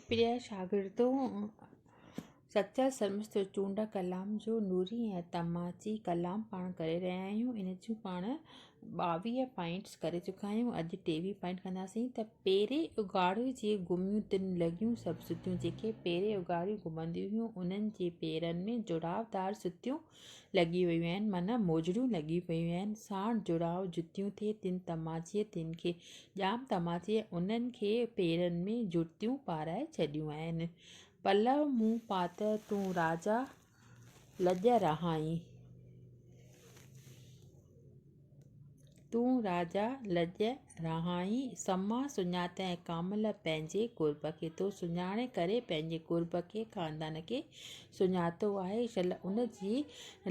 پريا شاگردو! سچل سرمست جو چونڊ ڪلام جو نوري ۽ تماچي ڪلام پاڻ ڪري رهيا آهيون ان جون پاڻ 22 پوائنٽس ڪري چڪا آهيون اڄ 23 پوائنٽ ڪنداسين ته پيري اگهاڙي جي گهميون تن لڳيون سڀ ستيون جيڪي پيري اگهاڙيون گهمنديون هيون انهن جي پيرن ۾ جڙاودار ستيون لڳي ويون آهن معنيٰ موجڙيون لڳي پيون آهن، ساڻ جڙاء جتيون ٿئي تن تماچيء تن کي، ڄام تماچيء انهن کي پيرن ۾ جتيون پارائي ڇڏيون آهن. پلئه مون پاتء تون راجا لڄ رهائين. تون راجا لڄ رهائين، سما سڃاتئين ڪامل پنهنجي قرب کي، تو سڃاڻي ڪري پنهنجي قرب کي، خاندان کي سڃاتو آهي، شل ان جي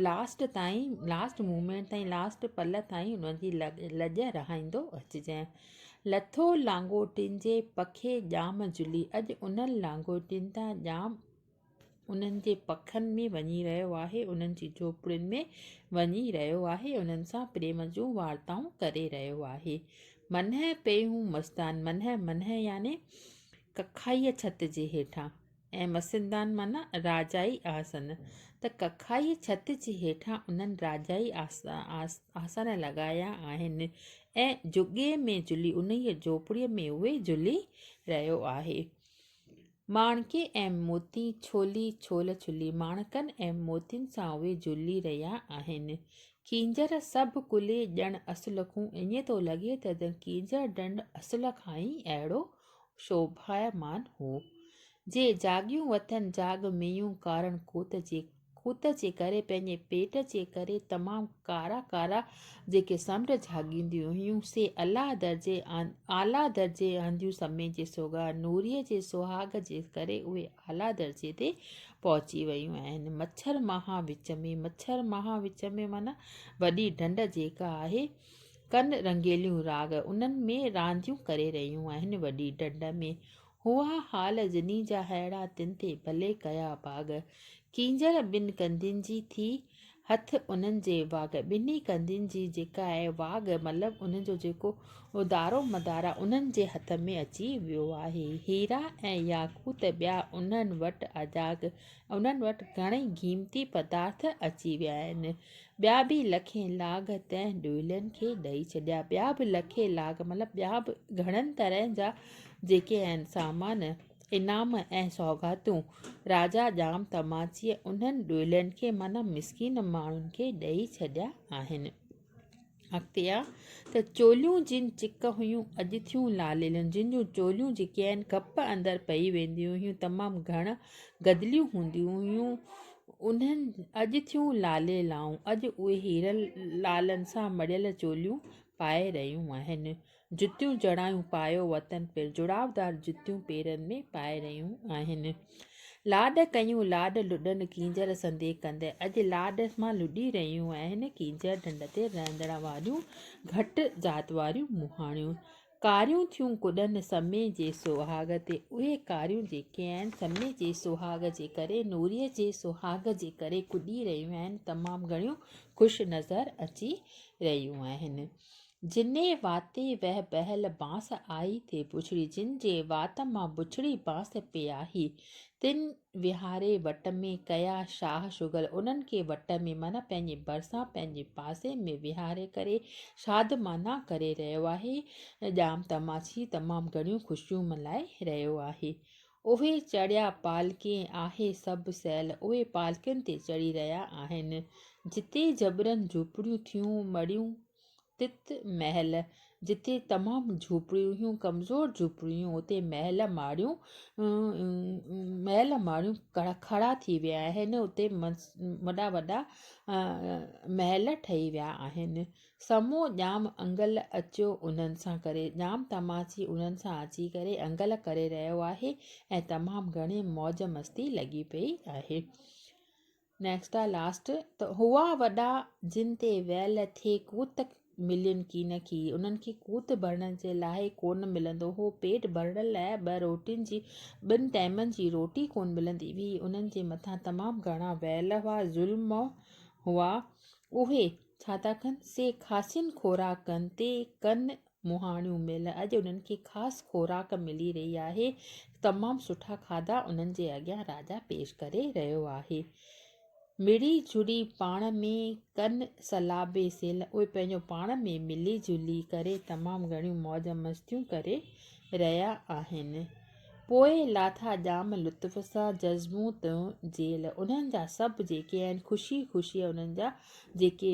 لاسٽ تائين، لاسٽ مومينٽ تائين، لاسٽ پل تائين ان جي لڄ رهائيندو اچجانء. لٿو لانگوٽين جي پکي ڄام جلي، اڄ انهن لانگوٽين تان ڄام انهن جي پکن ۾ وڃي رهيو آهي، انهن جي جهوپڙين ۾ وڃي رهيو آهي، انهن سان پريم جون وارتائون ڪري رهيو آهي. منهه پيهون مستان، منهه، منهه يعني ڪکائيء ڇت جي هيٺان ۽ مسندان معنيٰ راجائي آسن ته ڪکائيء ڇت جي هيٺان انهن راجائي آسن لڳايا آهن ۽ جهڳي ۾ جهلي انهيء جهوپڙيء ۾ اهي جهلي رهيو آهي. ماڻڪي ۽ موتي ڇولي ڇول ڇلي، ماڻڪن ۽ موتين سان اهي جهلي رهيا آهن. ڪينجهر سڀ ڪلي ڄڻ اصل کون ائين ٿو لڳي ته ڄڻ ڪينجهر ڍنڍ اصل کان ئي اهڙو شوڀايمان هو. جي جاڳيون وٿن جاڳ ميون ڪارڻ ڪوت جي کوت جي ڪري پنهنجي پيٽ جي ڪري تمام ڪارا ڪارا جيڪي سمنڊ جهاڳينديون هيون سي اعليٰ درجي اعليٰ درجي آنديون سمي جي سوڳا نوريء جي سهاڳ جي ڪري اهي اعليٰ درجي تي پهچي ويون آهن مڇر مها وچ ۾ مڇر مها وچ ۾ معنيٰ وڏي ڍنڍ جيڪا آهي ڪن رنگيليون راڳ انهن ۾ رانديون ڪري رهيون آهن وڏي ڍنڍ ۾ هئا حال جني جا ههڙا تن تي ڀلي ڪيا ڀاڳ. ڪينجهر ٻن ڪنڌين جي ٿي هٿ انهن جي واڳ. ٻنهي ڪنڌين جي جيڪا آهي واڳ مطلب انهن جو جيڪو دارو مدار آهي انهن جي هٿ ۾ اچي ويو آهي. هيرا ۽ ياقوت ٻيا انهن وٽ اجاڳ انهن وٽ گهڻئي قيمتي پدارٿ اچي ويا آهن. ٻيا به لکين لاڳ تنهن ڏوهيلن کي ڏئي ڇڏيا. ٻيا به لکين لاڳ مطلب ٻيا به گهڻن طرحن جا جيڪي آهن سامان، انعام ۽ سوغاتون راجا ڄام تماچيء انهن ڏوهيلن کي معنيٰ مسڪين ماڻهن کي ڏئي ڇڏيا آهن. اڳتي آ ته چوليون جن چڪ هيون اڄ ٿيون لاليليون جن جون چوليون جيڪي آهن گپ اندر پئي وينديون هيون تمام گهڻ گدليون هونديون هيون انهن اڄ ٿيون لالي لائون اڄ اهي هيرن لالن سان مڙيل چوليون پائي رهيون آهن جتيون جڙايون پايو وتن پير جڙاودار جتيون پيرن ۾ پائي رهيون آهن. لاڏ ڪيون لاڏ لڏن ڪينجهر سندي ڪنڌ اڄ لاڏ مان لڏي رهيون آهن ڪينجهر ڍنڍ تي رهندڙ واريون گهٽ ذات واريون مهاڻيون ڪاريون ٿيون ڪڏن سمي جي سهاڳ تي اهي ڪاريون جيڪي آهن سمي جي سهاڳ جي ڪري نوريء جي سهاڳ جي ڪري ڪڏي رهيون آهن تمام گهڻيون خوش نظر اچي رهيون آهن. جني واتي وه بهل بانس آئي ٿي بڇڙي، جن جي وات مان بڇڙي بانس پئي آهي، تن ويهاري وٽ ۾ ڪيا شاهه شغل، انهن کي وٽ ۾ معنيٰ پنهنجي ڀرسان پنهنجي پاسي ۾ ويهاري ڪري شادمانا ڪري رهيو آهي. ڄام تماچي تمام گهڻيون خوشيون ملهائي رهيو آهي. اهي چڙهيا پالڪين آهي سڀ سيل، اهي پالڪين تي چڙهي رهيا آهن. جتي جبرن جهوپڙيون ٿيون مڙيون تت محل، جتي تمام جهوپڙيون هيون، ڪمزور جهوپڙيون هيون، اتي محل ماڙيون محل ماڙيون کڙا ٿي ويا آهن، اتي وڏا وڏا محل ٺهي ويا آهن. سمو ڄام انگل اچيو انهن سان ڪري، ڄام تماچي انهن سان اچي ڪري انگل ڪري رهيو آهي ۽ تمام گهڻي موج مستي لڳي پئي آهي. نيڪسٽ آ لاسٽ ته هئا وڏا جن تي ويل ٿئي ڪوت ملين ڪين کي انهن کي ڪوت ڀرڻ جي لاء ڪون ملندو هو پيٽ ڀرڻ لاء ٻه روٽين جي ٻن ٽائمن جي روٽي ڪون ملندي هئي انهن جي مٿان تمام گهڻا ويل هئا ظلم هئا اهي ڇا ٿا ڪن سي خاصين خوراڪن تي ڪن مهاڻيون ميل اڄ انهن کي خاص خوراڪ ملي رهي آهي تمام سٺا کاڌا انهن جي اڳيان راجا پيش ڪري رهيو آهي. مڙي جڙي پاڻ ۾ ڪن سلابي سيل اهي پنهنجو پاڻ ۾ ملي جلي ڪري تمام گهڻيون موج مستيون ڪري رهيا آهن. پوء لاٿا ڄام لطف سان جذبون تون جيل انهن جا سڀ جيڪي آهن خوشي خوشيء انهن جا جيڪي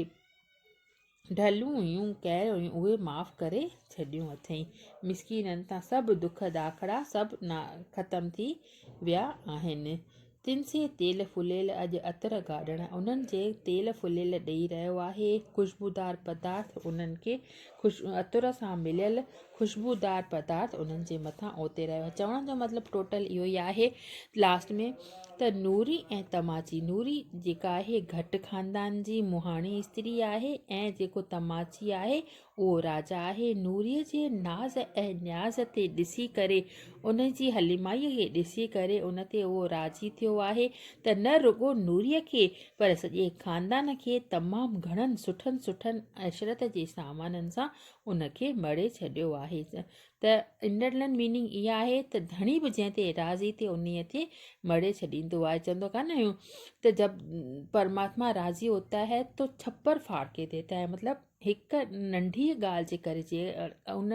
ڍلون هيون، قهر هيون، اهي معاف ڪري ڇڏيون اٿئين. مسڪينن تان سڀ دک ڏاکڙا سڀ ختم ٿي ويا آهن. تن سي تيل ڦليل اڄ عطر گاڏڻ انهن جي تيل ڦليل ڏئي رهيو آهي. خوشبودار پدارٿ انهن کي عطر سان مليل خوشبودار پدارٿ انهن جي مٿان اوتي رهيو آهي. چوڻ جو مطلب ٽوٽل اهو ئي آهي لاسٽ ۾ ته نوري ۽ تماچي نوري جيڪا آهي گهٽ خاندان جي مهاڻي استري آهي ۽ جيڪو تماچي آهي اهو راجا آهي. نوري جي ناز ۽ نياز تي ڏسي ڪري ان جي حليمائي کي ڏسي ڪري ان تي اهو راضي ٿيو آهي ته نه رڳو نوري کي پر سڄي خاندان کي تمام گهڻن سٺن سٺن عشرت جي سامانن سان ان کي مڙهي ڇڏيو آهي ته انڊرلن ميننگ اها آهي ته ڌڻي به جنهن تي راضي ٿئي انهيء کي مڙهي ڇڏيندو آهي چوندو ڪانه آهيون ته جب پرماتما راضي هوتا هي تو ڇپر ڦاڙ ڪي ديتا هي مطلب هڪ ننڍي ڳالهه جي ڪري جي ان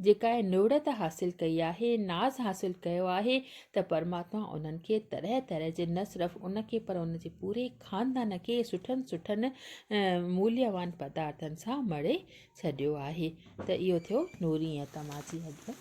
جيڪا نوڙت حاصل ڪئي آهي ناز حاصل ڪيو آهي ته پرماتما انهن کي طرح طرح جي نه صرف ان کي پر ان جي پوري خاندان کي سٺن سٺن موليوان پدارٿن سان مڙهي ڇڏيو آهي ته اهو ٿيو نوري ۽ تماچي اڄ.